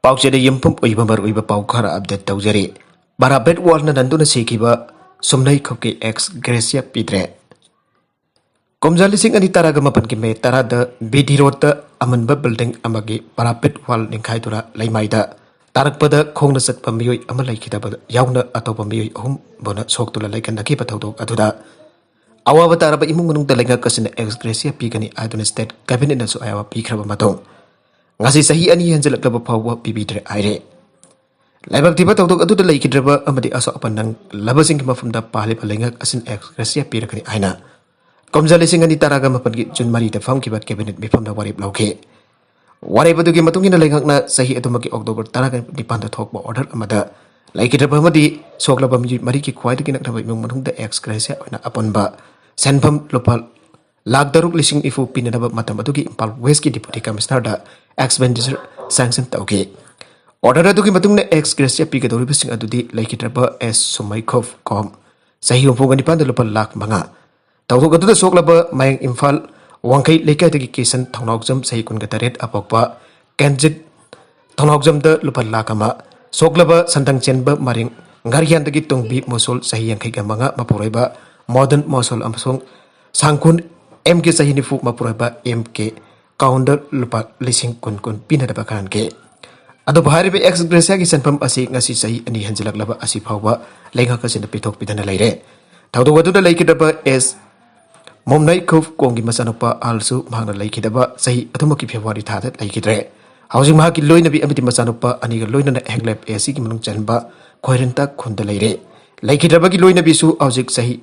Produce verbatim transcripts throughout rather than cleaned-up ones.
ꯄꯥꯎꯆꯦꯗ ꯌꯨꯝꯐꯝ ꯑꯣꯏꯕ ꯃꯔꯨꯑꯣꯏꯕ ꯄꯥꯎ ꯈꯔ ꯑꯞꯗꯦꯠ ꯇꯧꯖꯔꯤ꯫ ꯕꯔꯥꯕꯦꯠ ꯋꯥꯜꯅ ꯅꯟꯗꯨꯅ ꯁꯤꯈꯤꯕ ꯁꯨꯝꯅꯩ ꯈꯨꯞꯀꯤ ꯑꯦꯛꯁ ꯒ꯭ꯔꯦꯁꯤꯌꯥ ꯄꯤꯗ꯭ꯔꯦ꯫ ꯀꯨꯝꯖꯥ ꯂꯤꯁꯤꯡ ꯑꯅꯤ ꯇꯔꯥꯒ ꯃꯥꯄꯟꯒꯤ ꯃꯦ ꯇꯔꯥꯗ ꯕꯤꯗꯤ ꯔꯣꯗꯇ ꯑꯃꯟꯕ ꯕꯤꯜꯗꯤꯡ ꯑꯃꯒꯤ ꯄꯔꯥꯄꯦꯠ ꯋꯥꯜ ꯅꯤꯡꯈꯥꯏꯗꯨꯅ ꯂꯩꯃꯥꯏꯗ ꯇꯥꯔꯛꯄꯗ ꯈꯣꯡꯅ ꯆꯠꯄ ꯃꯤꯑꯣꯏ ꯑꯃ ꯂꯩꯈꯤꯗꯕ ꯌꯥꯎꯅ ꯑꯇꯣꯞꯄ ꯃꯤꯑꯣꯏ ꯑꯍꯨꯝ ꯕꯨꯅ ꯁꯣꯛꯇꯨꯅ ꯂꯩꯈꯟꯅꯈꯤꯕ ꯊꯧꯗꯣꯛ ꯑꯗꯨꯗ ꯑꯋꯥꯕ ꯇꯥꯔꯕ ꯏꯃꯨꯡ ꯃꯅꯨꯡꯗ ꯂꯩꯉꯥꯛ ꯑꯁꯤꯅ ꯑꯦꯛꯁ ꯒ꯭ꯔꯦꯁꯤꯌꯥ ꯄꯤꯒꯅꯤ ꯍꯥꯏꯗꯨꯅ ꯁ꯭ꯇꯦꯠ ꯀꯦꯕꯤꯅꯦꯠꯅꯁꯨ ꯑꯌꯥꯕ ꯄꯤꯈ꯭ꯔꯕ ꯃꯇꯨꯡ ꯉꯁꯤ ꯆꯍꯤ ꯑꯅꯤ ꯍꯦꯟꯖꯜꯂꯛꯂꯕ ꯐꯥꯎꯕ ꯄꯤꯕꯤꯗ꯭ꯔꯦ ꯍꯥꯏꯔꯦ꯫ ꯂꯥꯏꯕꯛ ꯊꯤꯕ ꯊꯧꯗꯣꯛ ꯑꯗꯨꯗ ꯂꯩꯈꯤꯗ꯭ꯔꯕ ꯑꯃꯗꯤ ꯑꯁꯣꯛ ꯑꯄꯟ ꯅꯪꯂꯕꯁꯤꯡꯒꯤ ꯃꯐꯝꯗ ꯄꯥꯜꯂꯤꯕ ꯂꯩꯉꯥꯛ ꯑꯁꯤꯅ ꯑꯦꯛꯁ ꯒ꯭ꯔꯦꯁꯤꯌꯥ ꯄꯤꯔꯒꯅꯤ ꯍꯥꯏꯅ ꯀꯨꯝꯖꯥ ꯂꯤꯁꯤꯡ ꯑꯅꯤ ꯇꯔꯥꯒ ꯃꯥꯄꯟꯒꯤ ꯖꯨꯟ ꯃꯔꯤꯗ ꯐꯝꯈꯤꯕ ꯀꯦꯕꯤꯅꯦꯠ ꯃꯤꯐꯝꯗ ꯋꯥꯔꯦꯞ ꯂꯧꯈꯤ꯫ ꯋꯥꯔꯦꯞ ꯑꯗꯨꯒꯤ ꯃꯇꯨꯡ ꯏꯟꯅ ꯂꯩꯉꯥꯛꯅ ꯆꯍꯤ ꯑꯗꯨꯃꯛꯀꯤ ꯑꯣꯛꯇꯣꯕꯔ ꯇꯔꯥꯒ ꯅꯤꯄꯥꯟꯗ ꯊꯣꯛꯄ ꯑꯣꯔꯗꯔ ꯑꯃꯗ ꯂꯩꯈꯤꯗ꯭ꯔꯕ ꯑꯃꯗꯤ ꯁꯣꯛꯂꯕ ꯃꯤꯑꯣꯏ ꯃꯔꯤꯒꯤ ꯈ꯭ꯋꯥꯏꯗꯒꯤ ꯅꯛꯅꯕ ꯏꯃꯨꯡ ꯃꯅꯨꯡꯗ ꯑꯦꯛꯁ ꯒ꯭ꯔꯦꯁꯤꯌꯥ ꯑꯣꯏꯅ ꯑꯄꯨꯟꯕ ꯁꯦꯟꯐꯝ ꯂꯨꯄꯥ ꯂꯥꯈ ꯇꯔꯨꯛ ꯂꯤꯁꯤꯡ ꯅꯤꯐꯨ ꯄꯤꯅꯅꯕ ꯃꯇꯝ ꯑꯗꯨꯒꯤ ꯏꯝꯐꯥꯜ ꯋꯦꯁꯀꯤ ꯗꯤꯄꯨꯇꯤ ꯀꯃꯤꯁꯅꯔꯗ ꯑꯦꯛꯁꯄꯦꯟꯗꯤꯆꯔ ꯁꯦꯡꯁꯟ ꯇꯧꯈꯤ꯫ ꯑꯣꯔꯗꯔ ꯑꯗꯨꯒꯤ ꯃꯇꯨꯡ ꯏꯟꯅ ꯑꯦꯛꯁ ꯒ꯭ꯔꯦꯁꯤꯌꯥ ꯄꯤꯒꯗꯧꯔꯤꯕꯁꯤꯡ ꯑꯗꯨꯗꯤ ꯂꯩꯈꯤꯗ꯭ꯔꯕ ꯑꯦꯁ ꯁꯨꯃꯩꯈꯣꯞ ꯀꯣꯝ, ꯆꯍꯤ ꯍꯨꯝꯐꯨꯒ ꯅꯤꯄꯥꯟꯗ ꯂꯨꯄꯥ ꯂꯥꯈ ꯃꯉꯥ, ꯊꯧꯗꯣꯛ ꯑꯗꯨꯗ ꯁꯣꯛꯂꯕ ꯃꯌꯥꯡ ꯏꯝꯐꯥꯜ ꯋꯥꯡꯈꯩ ꯂꯩꯀꯥꯏꯗꯒꯤ ꯀꯤꯁꯟ ꯊꯧꯅꯥꯎꯖꯝ, ꯆꯍꯤ ꯀꯨꯟꯒ ꯇꯔꯦꯠ, ꯑꯄꯣꯛꯄ ꯀꯦꯟꯖꯤꯠ ꯊꯧꯅꯥꯎꯖꯝꯗ ꯂꯨꯄꯥ ꯂꯥꯈ ꯑꯃ, ꯁꯣꯛꯂꯕ ꯁꯟꯗꯪ ꯆꯦꯟꯕ ꯃꯔꯤꯡ ꯘꯔꯤꯌꯥꯟꯗꯒꯤ ꯇꯣꯡꯕꯤ ꯃꯣꯁꯣꯜ, ꯆꯍꯤ ꯌꯥꯡꯈꯩꯒ ꯃꯉꯥ, ꯃꯄꯨꯔꯣꯏꯕ ꯃꯣꯗꯟ ꯃꯣꯁꯣꯜ ꯑꯃꯁꯨꯡ ꯁꯥꯡꯈꯨꯟ ꯑꯦꯝ ꯀꯦ, ꯆꯍꯤ ꯅꯤꯐꯨ, ꯃꯄꯨꯔꯣꯏꯕ ꯑꯦꯝ ꯀꯦ ꯀꯥꯎꯟꯗ ꯂꯨꯄꯥ ꯂꯤꯁꯤꯡ ꯀꯨꯟ ꯀꯨꯟ ꯄꯤꯅꯅꯕ ꯈꯪꯍꯟꯈꯤ꯫ ꯑꯗꯨꯕꯨ ꯍꯥꯏꯔꯤꯕ ꯑꯦꯛꯁ ꯒ꯭ꯔꯦꯁꯤꯌꯥꯒꯤ ꯁꯦꯟꯐꯝ ꯑꯁꯤ ꯉꯁꯤ ꯆꯍꯤ ꯑꯅꯤ ꯍꯦꯟꯖꯤꯜꯂꯛꯂꯕ ꯑꯁꯤ ꯐꯥꯎꯕ ꯂꯩꯉꯥꯛ ꯑꯁꯤꯅ ꯄꯤꯊꯣꯛꯄꯤꯗꯅ ꯂꯩꯔꯦ꯫ ꯊꯧꯗꯣꯛ ꯑꯗꯨꯗ ꯂꯩꯈꯤꯗ꯭ꯔꯕ ꯑꯦꯁ ꯃꯣꯝꯅꯩ ꯈꯨꯞ ꯀꯣꯡꯒꯤ ꯃꯆꯥꯅꯨꯄꯥ ꯑꯥꯜꯁꯨ ꯃꯍꯥꯛꯅ ꯂꯩꯈꯤꯗꯕ ꯆꯍꯤ ꯑꯗꯨꯃꯛꯀꯤ ꯐꯦꯕ꯭ꯔꯨꯋꯥꯔꯤ ꯊꯥꯗ ꯂꯩꯈꯤꯗ꯭ꯔꯦ꯫ ꯍꯧꯖꯤꯛ ꯃꯍꯥꯛꯀꯤ ꯂꯣꯏꯅꯕꯤ ꯑꯃꯗꯤ ꯃꯆꯥꯅꯨꯄꯥ ꯑꯅꯤꯒ ꯂꯣꯏꯅꯅ ꯍꯦꯡꯂꯦꯞ ꯑꯦ ꯁꯤꯒꯤ ꯃꯅꯨꯡ ꯆꯟꯕ ꯈꯣꯏꯔꯦꯟꯇꯥ ꯈꯨꯟꯗ ꯂꯩꯔꯦ꯫ ꯂꯩꯈꯤꯗ꯭ꯔꯕꯒꯤ ꯂꯣꯏꯅꯕꯤꯁꯨ ꯍꯧꯖꯤꯛ ꯆꯍꯤ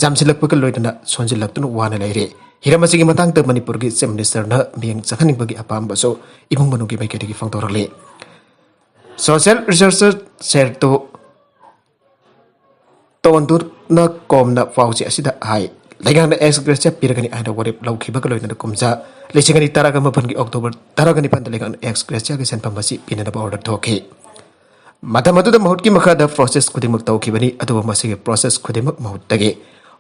ꯌꯥꯝꯁꯤꯜꯂꯛꯄꯒ ꯂꯣꯏꯅꯅ ꯁꯣꯟꯖꯤꯜꯂꯛꯇꯨꯅ ꯋꯥꯅ ꯂꯩꯔꯦ꯫ ꯍꯤꯔꯝ ꯑꯁꯤꯒꯤ ꯃꯇꯥꯡꯗ ꯃꯅꯤꯄꯨꯔꯒꯤ ꯆꯤꯐ ꯃꯤꯅꯤꯁꯇꯔꯅ ꯃꯤꯠꯌꯦꯡ ꯆꯪꯍꯟꯅꯤꯡꯕꯒꯤ ꯑꯄꯥꯝꯕꯁꯨ ꯏꯃꯨꯡ ꯃꯅꯨꯡꯒꯤ ꯃꯥꯏꯀꯩꯗꯒꯤ ꯐꯣꯡꯗꯣꯔꯛꯂꯤ꯫ ꯁꯣꯁꯤꯌꯦꯜ ꯔꯤꯁꯔꯆꯔ ꯁꯦꯔꯇꯣ ꯇꯣꯟꯗꯨꯅ ꯀꯣꯝꯅ ꯄꯥꯎꯆꯦ ꯑꯁꯤꯗ ꯍꯥꯏ, ꯂꯩꯉꯥꯛꯅ ꯑꯦꯛꯁ ꯒ꯭ꯔꯦꯁꯤꯌꯥ ꯄꯤꯔꯒꯅꯤ ꯍꯥꯏꯅ ꯋꯥꯔꯦꯞ ꯂꯧꯈꯤꯕꯒ ꯂꯣꯏꯅꯅ ꯀꯨꯝꯖꯥ ꯂꯤꯁꯤꯡ ꯑꯅꯤ ꯇꯔꯥꯒ ꯃꯥꯄꯟꯒꯤ ꯑꯣꯛꯇꯣꯕꯔ ꯇꯔꯥꯒ ꯅꯤꯄꯥꯟꯗ ꯂꯩꯉꯥꯛꯅ ꯑꯦꯛꯁ ꯒ꯭ꯔꯦꯁꯤꯌꯥꯒꯤ ꯁꯦꯟꯐꯝ ꯑꯁꯤ ꯄꯤꯅꯅꯕ ꯑꯣꯔꯗꯔ ꯊꯣꯛꯈꯤ꯫ ꯃꯇꯝ ꯑꯗꯨꯗ ꯃꯍꯨꯠꯀꯤ ꯃꯈꯥꯗ ꯄ꯭ꯔꯣꯁꯦꯁ ꯈꯨꯗꯤꯡꯃꯛ ꯇꯧꯈꯤꯕꯅꯤ, ꯑꯗꯨꯕꯨ ꯃꯁꯤꯒꯤ ꯄ꯭ꯔꯣꯁꯦꯁ ꯈꯨꯗꯤꯡꯃꯛ ꯃꯍꯨꯠꯇꯒꯤ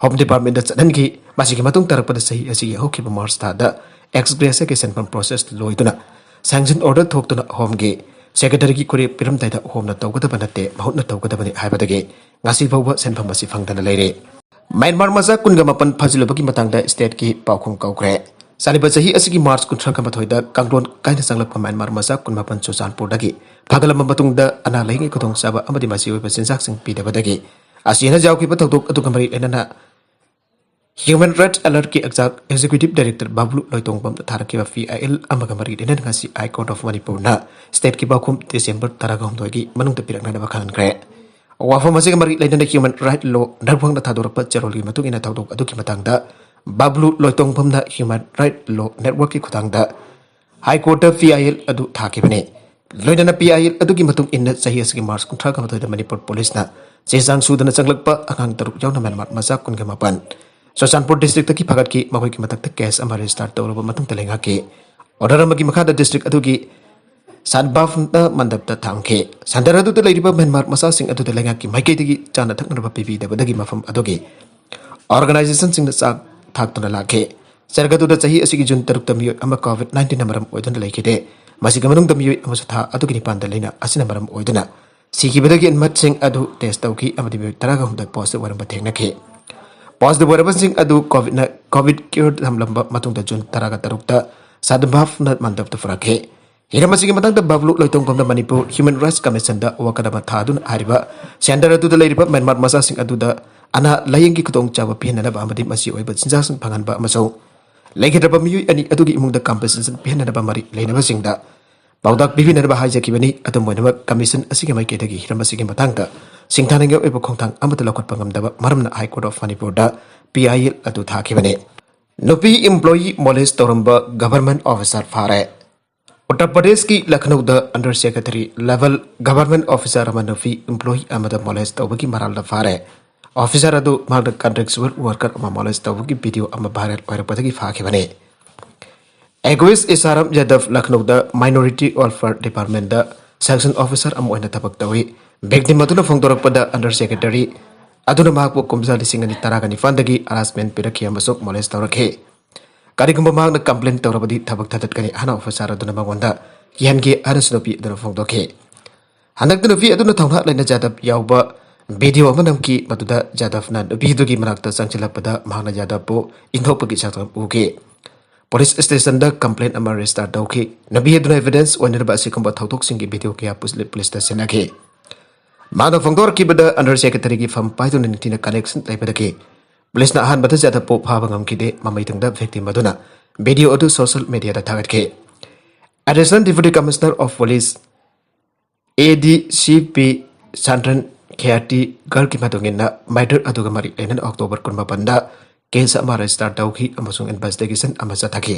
ꯍꯣꯝ ꯗꯤꯄꯥꯔꯠꯃꯦꯟꯗ ꯆꯠꯍꯟꯈꯤ꯫ ꯃꯁꯤꯒꯤ ꯃꯇꯨꯡ ꯇꯥꯔꯛꯄꯗ ꯆꯍꯤ ꯑꯁꯤꯒꯤ ꯍꯧꯈꯤꯕ ꯃꯥꯔꯆ ꯊꯥꯗ ꯑꯦꯛꯁ ꯒ꯭ꯔꯦꯁꯤꯌꯥꯒꯤ ꯁꯦꯟꯐꯝ ꯄ꯭ꯔꯣꯁꯦꯁ ꯂꯣꯏꯗꯨꯅ ꯁꯦꯡꯁꯟ ꯑꯣꯔꯗꯔ ꯊꯣꯛꯇꯨꯅ ꯍꯣꯝꯒꯤ ꯁꯦꯀ꯭ꯔꯦꯇꯔꯤꯒꯤ ꯈꯨꯔꯦꯞ ꯄꯤꯔꯝꯗꯥꯏꯗ ꯍꯣꯝꯅ ꯇꯧꯒꯗꯕ ꯅꯠꯇꯦ, ꯃꯍꯨꯠꯅ ꯇꯧꯒꯗꯕꯅꯤ ꯍꯥꯏꯕꯗꯒꯤ ꯉꯁꯤ ꯐꯥꯎꯕ ꯁꯦꯟꯐꯝ ꯑꯁꯤ ꯐꯪꯗꯅ ꯂꯩꯔꯤ꯫ ꯃ꯭ꯌꯥꯟꯃꯥꯔ ꯃꯆꯥ ꯀꯨꯟꯒ ꯃꯥꯄꯟ ꯐꯥꯖꯤꯜꯂꯨꯕꯒꯤ ꯃꯇꯥꯡꯗ ꯁ꯭ꯇꯦꯠꯀꯤ ꯄꯥꯎꯈꯨꯝ ꯀꯧꯈ꯭ꯔꯦ꯫ ꯆꯠꯂꯤꯕ ꯆꯍꯤ ꯑꯁꯤꯒꯤ ꯃꯥꯔꯆ ꯀꯨꯟꯊ꯭ꯔꯥ ꯃꯥꯊꯣꯏꯗ ꯀꯥꯡꯂꯣꯟ ꯀꯥꯏꯅ ꯆꯪꯂꯛꯄ ꯃ꯭ꯌꯥꯟꯃꯥꯔ ꯃꯆꯥ ꯀꯨꯟꯃꯥꯄꯟ ꯆꯨꯔꯆꯥꯟꯄꯨꯔꯗꯒꯤ ꯐꯥꯒꯠꯂꯝꯕ ꯃꯇꯨꯡꯗ ꯑꯅꯥ ꯂꯥꯏꯌꯦꯡꯒꯤ ꯈꯨꯗꯣꯡꯆꯥꯕ ꯑꯃꯗꯤ ꯃꯆꯤ ꯑꯣꯏꯕ ꯆꯤꯟꯖꯥꯛꯁꯤꯡ ꯄꯤꯗꯕꯗꯒꯤ ꯑꯁꯤ ꯍꯦꯟꯅ ꯌꯥꯎꯈꯤꯕ ꯊꯧꯗꯣꯛ ꯑꯗꯨꯒ ꯃꯔꯤ ꯂꯩꯅꯅ Human Rights Alertꯀꯤ ꯑꯦꯛꯖꯥꯛ ꯑꯦꯛꯖꯤꯀ꯭ꯌꯨꯇꯤꯚ ꯗꯥꯏꯔꯦꯛꯇꯔ ꯕꯥꯕꯨꯂꯨ ꯂꯣꯏꯇꯣꯡꯕꯝꯗ ꯊꯥꯔꯛꯈꯤꯕ ꯐꯤ ꯑꯥꯏ ꯑꯦꯜ ꯑꯃꯒ ꯃꯔꯤ ꯂꯩꯅꯅ ꯉꯁꯤ ꯍꯥꯏ ꯀꯣꯔꯠ ꯑꯣꯐ ꯃꯅꯤꯄꯨꯔꯅ ꯁ꯭ꯇꯦꯠꯀꯤ ꯄꯥꯎꯈꯨꯝ ꯗꯤꯁꯦꯝꯕꯔ ꯇꯔꯥꯒ ꯍꯨꯝꯗꯣꯏꯒꯤ ꯃꯅꯨꯡꯗ ꯄꯤꯔꯛꯅꯅꯕ ꯈꯪꯍꯟꯈ꯭ꯔꯦ꯫ ꯋꯥꯐꯝ ꯑꯁꯤꯒ ꯃꯔꯤ ꯂꯩꯅꯅ Human Rights Law Networkꯅ ꯊꯥꯗꯣꯔꯛꯄ ꯆꯦꯔꯣꯜꯒꯤ ꯃꯇꯨꯡ ꯏꯟꯅ ꯊꯧꯗꯣꯛ ꯑꯗꯨꯒꯤ ꯃꯇꯥꯡꯗ ꯕꯥꯕꯨꯂꯨ ꯂꯣꯏꯇꯣꯡꯕꯝꯅ Human Rights Law Networkꯀꯤ ꯈꯨꯠꯊꯥꯡꯗ ꯍꯥꯏ ꯀꯣꯔꯠꯇ ꯐꯤ ꯑꯥꯏ ꯑꯦꯜ ꯑꯗꯨ ꯊꯥꯈꯤꯕꯅꯤ꯫ ꯂꯣꯏꯅꯅ ꯐꯤ ꯑꯥꯏ ꯑꯦꯜ ꯑꯗꯨꯒꯤ ꯃꯇꯨꯡ ꯏꯟꯅ ꯆꯍꯤ ꯑꯁꯤꯒꯤ ꯃꯥꯔꯆ ꯀꯨꯟꯊ꯭ꯔꯥꯒ ꯃꯥꯊꯣꯏꯗ ꯃꯅꯤꯄꯨꯔ ꯄꯨꯂꯤꯁꯅ ꯆꯦ ꯆꯥꯡ ꯁꯨꯗꯅ ꯆꯪꯂꯛꯄ ꯑꯉꯥꯡ ꯇꯔꯨꯛ ꯌꯥꯎꯅ ꯃ꯭ꯌꯥꯟꯃꯥꯔ ꯃꯆꯥ ꯀꯨꯟꯒ ꯃꯥꯄꯟ ꯆꯨꯔꯆꯥꯟꯄꯨꯔ ꯗꯤꯁꯇ꯭ꯔꯤꯛꯇꯒꯤ ꯐꯥꯒꯠꯈꯤ꯫ ꯃꯈꯣꯏꯒꯤ ꯃꯊꯛꯇ ꯀꯦꯁ ꯑꯃ ꯔꯦꯖꯤꯁꯇꯥꯔ ꯇꯧꯔꯕ ꯃꯇꯨꯡꯗ ꯂꯩꯉꯥꯛꯀꯤ ꯑꯣꯔꯗꯔ ꯑꯃꯒꯤ ꯃꯈꯥꯗ ꯗꯤꯁꯇ꯭ꯔꯤꯛ ꯑꯗꯨꯒꯤ ꯁꯥꯟꯕꯥꯐꯅ ꯃꯟꯗꯞꯇ ꯊꯝꯈꯤ꯫ ꯁꯦꯟꯇꯔ ꯑꯗꯨꯗ ꯂꯩꯔꯤꯕ ꯃ꯭ꯌꯥꯟꯃꯥꯔ ꯃꯆꯥꯁꯤꯡ ꯑꯗꯨꯗ ꯂꯩꯉꯥꯛꯀꯤ ꯃꯥꯏꯀꯩꯗꯒꯤ ꯆꯥꯅ ꯊꯛꯅꯅꯕ ꯄꯤꯕꯤꯗꯕꯗꯒꯤ ꯃꯐꯝ ꯑꯗꯨꯒꯤ ꯑꯣꯔꯒꯅꯥꯏꯖꯦꯁꯟꯁꯤꯡꯅ ꯆꯥꯛ ꯊꯥꯛꯇꯨꯅ ꯂꯥꯛꯈꯤ꯫ ꯁꯦꯟꯇꯔ ꯑꯗꯨꯗ ꯆꯍꯤ ꯑꯁꯤꯒꯤ ꯖꯨꯟ ꯇꯔꯨꯛꯇ ꯃꯤꯑꯣꯏ ꯑꯃ ꯀꯣꯚꯤꯗ ꯅꯥꯏꯟꯇꯤꯟꯅ ꯃꯔꯝ ꯑꯣꯏꯗꯨꯅ ꯂꯩꯈꯤꯗꯦ꯫ ꯃꯁꯤꯒꯤ ꯃꯅꯨꯡꯗ ꯃꯤꯑꯣꯏ ꯑꯃꯁꯨ ꯊꯥ ꯑꯗꯨꯒꯤ ꯅꯤꯄꯥꯟꯗ ꯂꯩꯅꯥ ꯑꯁꯤꯅ ꯃꯔꯝ ꯑꯣꯏꯗꯨꯅ ꯁꯤꯈꯤꯕꯗꯒꯤ ꯏꯟꯃꯦꯠꯁꯤꯡ ꯑꯗꯨ ꯇꯦꯁ ꯇꯧꯈꯤ ꯑꯃꯗꯤ ꯃꯤꯑꯣꯏ ꯇꯔꯥꯒ ꯍꯨꯝꯗꯣꯏ ꯄꯣꯖꯤꯇꯤꯚ ꯑꯣꯏꯔꯝꯕ ꯊꯦꯡꯅꯈꯤ꯫ ꯄꯣꯖꯤꯇꯤꯚ ꯑꯣꯏꯔꯕꯁꯤꯡ ꯑꯗꯨ ꯀꯣꯚꯤꯗꯅ, ꯀꯣꯚꯤꯗ ꯀ꯭ꯌꯨꯔ ꯊꯝꯂꯝꯕ ꯃꯇꯨꯡꯗ ꯖꯨꯟ ꯇꯔꯥꯒ ꯇꯔꯨꯛꯇ ꯁꯥꯗꯚꯥꯕꯅ ꯃꯟꯗꯞꯇ ꯄꯨꯔꯛꯈꯤ꯫ ꯍꯤꯔꯝ ꯑꯁꯤꯒꯤ ꯃꯇꯥꯡꯗ ꯕꯥꯕꯨꯂꯨ ꯂꯣꯏꯇꯣꯡꯕꯝꯅ ꯃꯅꯤꯄꯨꯔ ꯍ꯭ꯌꯨꯃꯦꯟ ꯔꯥꯏꯠꯁ ꯀꯃꯤꯁꯟꯗ ꯋꯥꯀꯠ ꯑꯃ ꯊꯥꯗꯨꯅ ꯍꯥꯏꯔꯤꯕ ꯁꯦꯟꯇꯔ ꯑꯗꯨꯗ ꯂꯩꯔꯤꯕ ꯃ꯭ꯌꯥꯟꯃꯥꯔ ꯃꯆꯥꯁꯤꯡ ꯑꯗꯨꯗ ꯑꯅꯥ ꯂꯥꯌꯦꯡꯒꯤ ꯈꯨꯗꯣꯡꯆꯥꯕ ꯄꯤꯍꯟꯅꯅꯕ ꯑꯃꯗꯤ ꯃꯆꯤ ꯑꯣꯏꯕ ꯆꯤꯟꯖꯥꯛꯁꯤꯡ ꯐꯪꯍꯟꯕ ꯑꯃꯁꯨꯡ ꯂꯩꯈꯤꯗ꯭ꯔꯕ ꯃꯤꯑꯣꯏ ꯑꯅꯤ ꯑꯗꯨꯒꯤ ꯏꯃꯨꯡꯗ ꯀꯝꯄꯦꯟꯁꯦꯁꯟ ꯄꯤꯍꯟꯅꯅꯕ ꯃꯔꯤ ꯂꯩꯅꯕꯁꯤꯡꯗ ꯄꯥꯎꯇꯥꯛ ꯄꯤꯕꯤꯅꯅꯕ ꯍꯥꯏꯖꯈꯤꯕꯅꯤ꯫ ꯑꯗꯨꯝ ꯑꯣꯏꯅꯃꯛ, ꯀꯃꯤꯁꯟ ꯑꯁꯤꯒꯤ ꯃꯥꯏꯀꯩꯗꯒꯤ ꯍꯤꯔꯝ ꯑꯁꯤꯒꯤ ꯃꯇꯥꯡꯗ ꯁꯤꯡꯊꯥꯅꯤꯡꯉꯥꯏ ꯑꯣꯏꯕ ꯈꯣꯡꯊꯥꯡ ꯑꯃꯠꯇ ꯂꯧꯈꯠꯄ ꯉꯝꯗꯕ ꯃꯔꯝꯅ ꯍꯥꯏ ꯀꯣꯔꯠ ꯑꯣꯐ ꯃꯅꯤꯄꯨꯔꯗ ꯄꯤ ꯑꯥꯏ ꯑꯦꯜ ꯑꯗꯨ ꯊꯥꯈꯤꯕꯅꯤ꯫ ꯅꯨꯄꯤ ꯏꯝꯄ꯭ꯂꯣꯌꯤ ꯃꯣꯂꯦꯁ ꯇꯧꯔꯝꯕ ꯒꯚꯔꯟꯃꯦꯟꯠ ꯑꯣꯐꯤꯁꯥꯔ ꯐꯥꯔꯦ꯫ ꯎꯠꯇꯔ ꯄ꯭ꯔꯗꯦꯁꯀꯤ ꯂꯈꯅꯧꯗ under secretary level government officer ꯑꯃ ꯅꯨꯄꯤ ꯏꯝꯄ꯭ꯂꯣꯌꯤ ꯑꯃꯗ ꯃꯣꯂꯦꯁ ꯇꯧꯕꯒꯤ ꯃꯔꯥꯜꯗ ꯐꯥꯔꯦ꯫ ꯑꯣꯐꯤꯁꯥꯔ ꯑꯗꯨ ꯃꯍꯥꯛꯅ ꯀꯟꯇ꯭ꯔꯦꯛꯆꯨꯋꯦꯜ ꯋꯥꯔꯀꯔ ꯑꯃ ꯃꯣꯂꯦꯁ ꯇꯧꯕꯒꯤ ꯚꯤꯗꯤꯑꯣ ꯑꯃ ꯚꯥꯏꯔꯦꯜ ꯑꯣꯏꯔꯛꯄꯗꯒꯤ ꯐꯥꯈꯤꯕꯅꯤ꯫ ꯑꯦꯒꯣꯏꯁ ꯏꯁꯥꯔꯥꯝ ꯌꯥꯗꯕ ꯂꯈꯅꯧꯗ ꯃꯥꯏꯅꯣꯔꯤꯇꯤ ꯋꯦꯜꯐꯤꯌꯔ ꯗꯤꯄꯥꯔꯠꯃꯦꯟꯠꯗ ꯁꯦꯛꯁꯟ ꯑꯣꯐꯤꯁꯥꯔ ꯑꯃ ꯑꯣꯏꯅ ꯊꯕꯛ ꯇꯧꯏ꯫ ꯚꯤꯛꯇꯤꯝ ꯑꯗꯨꯅ ꯐꯣꯡꯗꯣꯔꯛꯄꯗ ꯑꯟꯗꯔ ꯁꯦꯀ꯭ꯔꯦꯇꯔꯤ ꯑꯗꯨꯅ ꯃꯍꯥꯛꯄꯨ ꯀꯨꯝꯖꯥ ꯂꯤꯁꯤꯡ ꯑꯅꯤ ꯇꯔꯥꯒ ꯅꯤꯄꯥꯟꯗꯒꯤ ꯍꯔꯥꯁꯃꯦꯟꯠ ꯄꯤꯔꯛꯈꯤ ꯑꯃꯁꯨꯡ ꯃꯣꯂꯦꯁ ꯇꯧꯔꯛꯈꯤ꯫ ꯀꯔꯤꯒꯨꯝꯕ ꯃꯍꯥꯛꯅ ꯀꯝꯄ꯭ꯂꯦꯟ ꯇꯧꯔꯕꯗꯤ ꯊꯕꯛ ꯊꯥꯗꯠꯀꯅꯤ ꯍꯥꯏꯅ ꯑꯣꯐꯤꯁꯥꯔ ꯑꯗꯨꯅ ꯃꯉꯣꯟꯗ ꯀꯤꯍꯟꯈꯤ ꯍꯥꯏꯅꯁꯨ ꯅꯨꯄꯤ ꯑꯗꯨꯅ ꯐꯣꯡꯗꯣꯛꯈꯤ꯫ ꯍꯟꯗꯛꯇ ꯅꯨꯄꯤ ꯑꯗꯨꯅ ꯊꯧꯅꯥ ꯂꯩꯅ ꯌꯥꯗꯕ ꯌꯥꯎꯕ ꯚꯤꯗꯤꯑꯣ ꯑꯃ ꯅꯝꯈꯤ꯫ ꯃꯗꯨꯗ ꯌꯥꯗꯕꯅ ꯅꯨꯄꯤ ꯑꯗꯨꯒꯤ ꯃꯅꯥꯛꯇ ꯆꯪꯁꯤꯜꯂꯛꯄꯗ ꯃꯍꯥꯛꯅ ꯌꯥꯗꯕꯕꯨ ꯏꯟꯊꯣꯛꯄꯒꯤ ꯁꯛꯇꯝ ꯎꯈꯤ꯫ ꯄꯨꯂꯤꯁ ꯁ꯭ꯇꯦꯁꯟꯗ ꯀꯝꯄ꯭ꯂꯦꯟ ꯑꯃ ꯔꯦꯖꯤꯁꯇꯔ ꯇꯧꯈꯤ꯫ ꯅꯨꯄꯤ ꯑꯗꯨꯅ ꯑꯦꯚꯤꯗꯦꯟꯁ ꯑꯣꯏꯅꯅꯕ ꯑꯁꯤꯒꯨꯝꯕ ꯊꯧꯗꯣꯛꯁꯤꯡꯒꯤ ꯚꯤꯗꯤꯑꯣ ꯀꯌꯥ ꯄꯨꯂꯤꯁ-, ꯄꯨꯂꯤꯁꯇ ꯁꯤꯟꯅꯈꯤ꯫ ꯃꯍꯥꯛꯅ ꯐꯣꯡꯗꯣꯔꯛꯈꯤꯕꯗ ꯑꯟꯗꯔ ꯁꯦꯀ꯭ꯔꯦꯇꯔꯤꯒꯤ ꯐꯝ ꯄꯥꯏꯗꯨꯅ ꯅꯤꯡꯊꯤꯅ ꯀꯅꯦꯛꯁꯟ ꯂꯩꯕꯗꯒꯤ ꯄꯨꯂꯤꯁꯅ ꯑꯍꯥꯟꯕꯗ ꯌꯥꯗꯕꯕꯨ ꯐꯥꯕ ꯉꯝꯈꯤꯗꯦ꯫ ꯃꯃꯩ ꯊꯪꯗ ꯚꯤꯛꯇꯤꯝ ꯑꯗꯨꯅ ꯚꯤꯗꯤꯑꯣ ꯑꯗꯨ ꯁꯣꯁꯤꯌꯦꯜ ꯃꯤꯗꯤꯌꯥꯗ ꯊꯥꯒꯠꯈꯤ꯫ Additional Deputy Commissioner of Police, A D C P, ꯁꯥꯟꯇ꯭ꯔꯟ ꯈꯦꯌꯥꯇꯤ ꯒꯔꯒꯤ ꯃꯇꯨꯡ ꯏꯟꯅ, ꯃꯔꯗꯔ ꯑꯗꯨꯒ ꯃꯔꯤ ꯂꯩꯅꯅ ꯑꯣꯛꯇꯣꯕꯔ ꯀꯨꯟꯃꯥꯄꯟꯗ ꯀꯦꯁ ꯑꯃ ꯔꯦꯖꯤꯁꯇꯥꯔ ꯇꯧꯈꯤ ꯑꯃꯁꯨꯡ ꯏꯟꯚꯦꯁꯇꯤꯒꯦꯁꯟ ꯑꯃ ꯆꯠꯊꯈꯤ꯫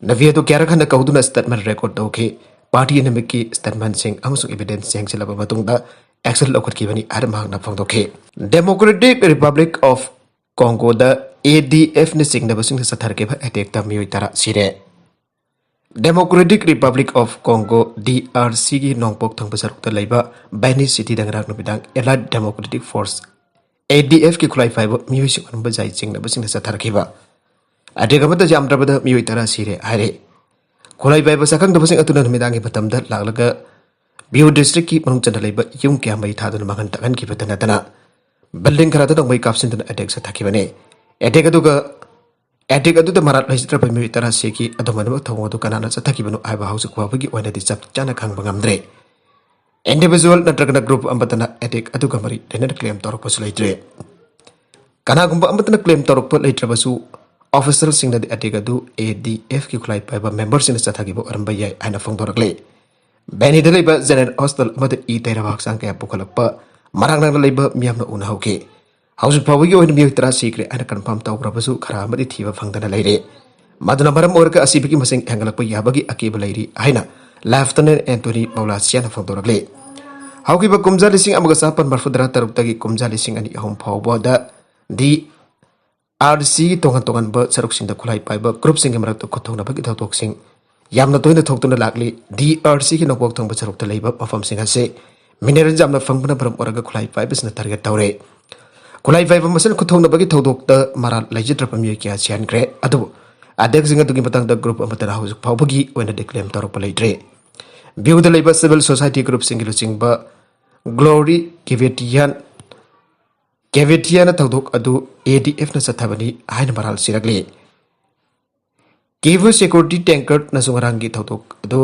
ꯅꯨꯄꯤ ꯑꯗꯨ ꯀꯌꯥꯔꯛ ꯍꯟꯅ ꯀꯧꯗꯨꯅ ꯁ꯭ꯇꯦꯠꯃꯦꯟ ꯔꯦꯀꯣꯔꯗ ꯇꯧꯈꯤ꯫ ꯄꯥꯔꯇꯤ ꯑꯅꯤꯃꯛꯀꯤ ꯁ꯭ꯇꯦꯠꯃꯦꯟꯁꯤꯡ ꯑꯃꯁꯨꯡ ꯑꯦꯚꯤꯗꯦꯟꯁ ꯌꯦꯡꯁꯤꯜꯂꯕ ꯃꯇꯨꯡꯗ ꯑꯦꯛꯁꯟ ꯂꯧꯈꯠꯈꯤꯕꯅꯤ ꯍꯥꯏꯅ ꯃꯍꯥꯛꯅ ꯐꯣꯡꯗꯣꯛꯈꯤ꯫ Democratic Republic of Congo the A D F ꯅ ꯆꯤꯡꯅꯕꯁꯤꯡꯅ ꯆꯠꯊꯔꯛꯈꯤꯕ ꯑꯦꯇꯦꯛꯇ ꯃꯤꯑꯣꯏ ꯇꯔꯥ ꯁꯤꯔꯦ꯫ Democratic Republic of Congo, D R C ꯒꯤ ꯅꯣꯡꯄꯣꯛ ꯊꯪꯕ ꯁꯔꯨꯛꯇ ꯂꯩꯕ ꯕꯦꯅꯤ ꯁꯤꯇꯤꯗ ꯉꯔꯥꯡ ꯅꯨꯃꯤꯗꯥꯡ Allied Democratic Force, A D F ꯀꯤ ꯈꯨꯠꯂꯥꯏ ꯄꯥꯏꯕ ꯃꯤꯑꯣꯏꯁꯤꯡ ꯑꯣꯏꯔꯝꯕ ꯌꯥꯏ ꯆꯤꯡꯅꯕꯁꯤꯡꯅ ꯆꯠꯊꯔꯛꯈꯤꯕ ꯑꯦꯇꯦꯛ ꯑꯃꯗ ꯌꯥꯝꯗ꯭ꯔꯕꯗ ꯃꯤꯑꯣꯏ ꯇꯔꯥ ꯁꯤꯔꯦ ꯍꯥꯏꯔꯦ꯫ ꯈꯨꯠꯂꯥꯏ ꯄꯥꯏꯕ ꯁꯛꯈꯪꯗꯕꯁꯤꯡ ꯑꯗꯨꯅ ꯅꯨꯃꯤꯗꯥꯡꯒꯤ ꯃꯇꯝꯗ ꯂꯥꯛꯂꯒ ꯕꯤꯌꯨ ꯗꯤꯁꯇ꯭ꯔꯤꯛꯀꯤ ꯃꯅꯨꯡ ꯆꯟꯅ ꯂꯩꯕ ꯌꯨꯝ ꯀꯌꯥ ꯃꯩ ꯊꯥꯗꯨꯅ ꯃꯥꯡꯍꯟ ꯇꯥꯛꯍꯟꯈꯤꯕꯇ ꯅꯠꯇꯅ ꯕꯤꯜꯗꯤꯡ ꯈꯔꯗ ꯅꯣꯡꯃꯩ ꯀꯥꯞꯁꯤꯟꯗꯨꯅ ꯑꯦꯇꯦꯛ ꯆꯠꯊꯈꯤꯕꯅꯤ꯫ ꯑꯦꯇꯦꯛ ꯑꯗꯨꯒ, ꯑꯦꯇꯦꯛ ꯑꯗꯨꯗ ꯃꯔꯥꯜ ꯂꯩꯖꯗ꯭ꯔꯕ ꯃꯤꯑꯣꯏ ꯇꯔꯥ ꯁꯤꯈꯤ꯫ ꯑꯗꯨꯝ ꯑꯣꯏꯅꯃꯛ ꯊꯧꯑꯣꯡ ꯑꯗꯨ ꯀꯅꯥꯅ ꯆꯠꯊꯈꯤꯕꯅꯣ ꯍꯥꯏꯕ ꯍꯧꯖꯤꯛ ꯐꯥꯎꯕꯒꯤ ꯑꯣꯏꯅꯗꯤ ꯆꯞ ꯆꯥꯅ ꯈꯪꯕ ꯉꯝꯗ꯭ꯔꯦ꯫ ꯏꯟꯗꯤꯚꯤꯖꯨꯋꯦꯜ ꯅꯠꯇ꯭ꯔꯒꯅ ꯒ꯭ꯔꯨꯞ ꯑꯃꯠꯇꯅ ꯑꯦꯇꯦꯛ ꯑꯗꯨꯒ ꯃꯔꯤ ꯂꯩꯅꯅ ꯀ꯭ꯂꯦꯝ ꯇꯧꯔꯛꯄꯁꯨ ꯂꯩꯇ꯭ꯔꯦ꯫ ꯀꯅꯥꯒꯨꯝꯕ ꯑꯃꯠꯇꯅ ꯀ꯭ꯂꯦꯝ ꯇꯧꯔꯛꯄ ꯂꯩꯇ꯭ꯔꯕꯁꯨ, ꯑꯣꯐꯤꯁꯤꯌꯦꯜꯁꯤꯡꯅꯗꯤ ꯑꯦꯇꯦꯛ ꯑꯗꯨ A D F ꯀꯤ ꯈꯨꯠꯂꯥꯏ ꯄꯥꯏꯕ ꯃꯦꯝꯕꯔꯁꯤꯡꯅ ꯆꯠꯊꯈꯤꯕ ꯑꯣꯏꯔꯝꯕ ꯌꯥꯏ ꯍꯥꯏꯅ ꯐꯣꯡꯗꯣꯔꯛꯂꯦ꯫ ꯕꯦꯅꯤꯗ ꯂꯩꯕ ꯖꯦꯅꯔꯦꯜ ꯍꯣꯁꯄꯤꯇꯥꯜ ꯑꯃꯗ ꯏ ꯇꯩꯔꯕ ꯍꯛꯆꯥꯡ ꯀꯌꯥ ꯄꯨꯈꯠꯂꯛꯄ, ꯃꯔꯥꯡ ꯅꯥꯏꯅ ꯂꯩꯕ ꯃꯤꯌꯥꯝꯅ ꯎꯅꯍꯧꯈꯤ꯫ ꯍꯧꯖꯤꯛ ꯐꯥꯎꯕꯒꯤ ꯑꯣꯏꯅ ꯃꯤꯑꯣꯏ ꯇꯔꯥ ꯁꯤꯈ꯭ꯔꯦ ꯍꯥꯏꯅ ꯀꯟꯐꯥꯔꯝ ꯇꯧꯈ꯭ꯔꯕꯁꯨ, ꯈꯔ ꯑꯃꯗꯤ ꯊꯤꯕ ꯐꯪꯗꯅ ꯂꯩꯔꯦ꯫ ꯃꯗꯨꯅ ꯃꯔꯝ ꯑꯣꯏꯔꯒ ꯑꯁꯤꯕꯒꯤ ꯃꯁꯤꯡ ꯍꯦꯟꯒꯠꯂꯛꯄ ꯌꯥꯕꯒꯤ ꯑꯀꯤꯕ ꯂꯩꯔꯤ ꯍꯥꯏꯅ ꯂꯦꯐꯇꯤꯅꯦꯟ ꯑꯦꯟꯇꯣꯅꯤ ꯃꯧꯂꯥꯁꯤꯌꯥꯅ ꯐꯣꯡꯗꯣꯔꯛꯂꯤ꯫ ꯍꯧꯈꯤꯕ ꯀꯨꯝꯖꯥ ꯂꯤꯁꯤꯡ ꯑꯃꯒ ꯆꯥꯃꯥꯄꯟ ꯃꯔꯤꯐꯨꯇꯔꯥ ꯇꯔꯨꯛꯇꯒꯤ ꯀꯨꯝꯖꯥ ꯂꯤꯁꯤꯡ ꯑꯅꯤ ꯑꯍꯨꯝ ꯐꯥꯎꯕꯗ D R C ꯒꯤ ꯇꯣꯉꯥꯟ ꯇꯣꯉꯥꯟꯕ ꯁꯔꯨꯛꯁꯤꯡꯗ ꯈꯨꯠꯂꯥꯏ ꯄꯥꯏꯕ ꯒ꯭ꯔꯨꯞꯁꯤꯡꯒꯤ ꯃꯔꯛꯇ ꯈꯨꯠꯊꯣꯛꯅꯕꯒꯤ ꯊꯧꯗꯣꯛꯁꯤꯡ ꯌꯥꯝꯅ ꯇꯣꯏꯅ ꯊꯣꯛꯇꯨꯅ ꯂꯥꯛꯂꯤ꯫ D R C ꯒꯤ ꯅꯣꯡꯄꯣꯛ ꯊꯪꯕ ꯁꯔꯨꯛꯇ ꯂꯩꯕ ꯃꯐꯝꯁꯤꯡ ꯑꯁꯤ ꯃꯤꯅꯔꯦꯜ ꯌꯥꯝꯅ ꯐꯪꯕꯅ ꯃꯔꯝ ꯑꯣꯏꯔꯒ ꯈꯨꯠꯂꯥꯏ ꯄꯥꯏꯕꯁꯤꯅ ꯇꯥꯔꯒꯦꯠ ꯇꯧꯔꯦ꯫ ꯈꯨꯠꯂꯥꯏ ꯄꯥꯏꯕ ꯃꯁꯦꯜ ꯈꯨꯠꯊꯣꯛꯅꯕꯒꯤ ꯊꯧꯗꯣꯛꯇ ꯃꯔꯥꯜ ꯂꯩꯖꯗ꯭ꯔꯕ ꯃꯤꯑꯣꯏ ꯀꯌꯥ ꯁꯤꯍꯟꯈ꯭ꯔꯦ꯫ ꯑꯗꯨꯕꯨ ꯑꯦꯇꯦꯛꯁꯤꯡ ꯑꯗꯨꯒꯤ ꯃꯇꯥꯡꯗ ꯒ꯭ꯔꯨꯞ ꯑꯃꯠꯇꯅ ꯍꯧꯖꯤꯛ ꯐꯥꯎꯕꯒꯤ ꯑꯣꯏꯅꯗꯤ ꯀ꯭ꯂꯦꯝ ꯇꯧꯔꯛꯄ ꯂꯩꯇ꯭ꯔꯤ꯫ ꯚ꯭ꯌꯨꯗ ꯂꯩꯕ ꯁꯤꯚꯤꯜ ꯁꯣꯁꯥꯏꯇꯤ ꯒ꯭ꯔꯨꯞꯁꯤꯡꯒꯤ ꯂꯨꯆꯤꯡꯕ ꯒ꯭ꯂꯣꯔꯤ ꯀꯦꯚꯦꯇꯤꯌꯥꯟ ꯀꯦꯚꯦꯇꯤꯌꯥꯅ ꯊꯧꯗꯣꯛ ꯑꯗꯨ ꯑꯦ ꯗꯤ ꯑꯦꯐꯅ ꯆꯠꯊꯕꯅꯤ ꯍꯥꯏꯅ ꯃꯔꯥꯜ ꯁꯤꯔꯛꯂꯤ꯫ ꯀꯤꯚꯨ ꯁꯦꯀ꯭ꯌꯨꯔꯤꯇꯤ ꯇꯦꯡꯀꯔꯅꯁꯨ ꯉꯔꯥꯡꯒꯤ ꯊꯧꯗꯣꯛ ꯑꯗꯨ